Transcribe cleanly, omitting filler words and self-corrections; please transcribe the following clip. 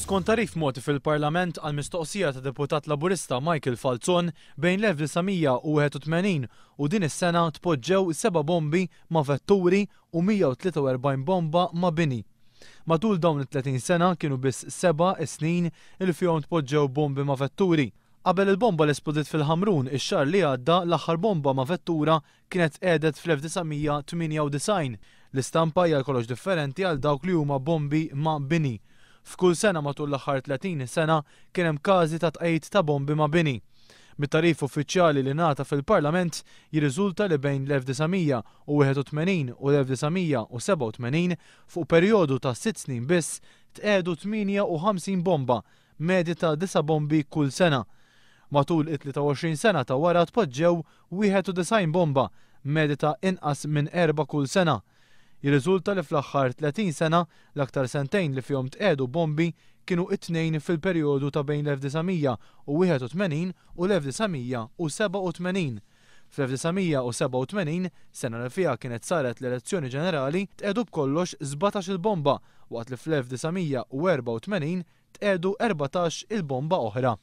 Skont tagħrif mogħti fil-Parlament għal mistoqsija ta' Deputat Laburista Michael Falzon, bejn l-1981 u din is-sena tpoġġew seba' bombi ma' vetturi u 143 bomba ma' bini. Matul dawn it-30 sena kienu biss seba' is-snin li fihom tpoġġew bombi ma' vetturi. Qabel il-bomba li splodiet fil-Ħamrun ix-xahar li għadda, l-aħħar bomba ma' vettura kienet tqiegħdet fl-1998. L-istampa hija għal kollox differenti għal dawk li huma bombi ma' bini. F'kull sena matul l-aħħar 30 sena kien hemm każi ta' tqegħid ta' bombi ma' bini. Mit-tagħrif uffiċjali li ngħata fil-Parlament jirriżulta li bejn l-1981 u l-1987, fuq perjodu ta' sitt snin biss, tqiegħdu 58 bomba, medja ta' disa' bombi kull sena. Matul it-23 sena ta' wara tpoġġew 91 bomba, medja ta' inqas minn erba' kull sena. Jirriżulta li fl-aħħar 30 sena, l-aktar sentejn li fihom tqiegħdu bombi kienu t-tnejn fil-perjodu ta' bejn l-1981 u l-1987. Fl-1987, sena li fiha kienet saret l-elezzjoni ġenerali, tqiegħdu b'kollox 17-il bomba, waqt li fl-1984 tqiegħdu 14-il bomba oħra.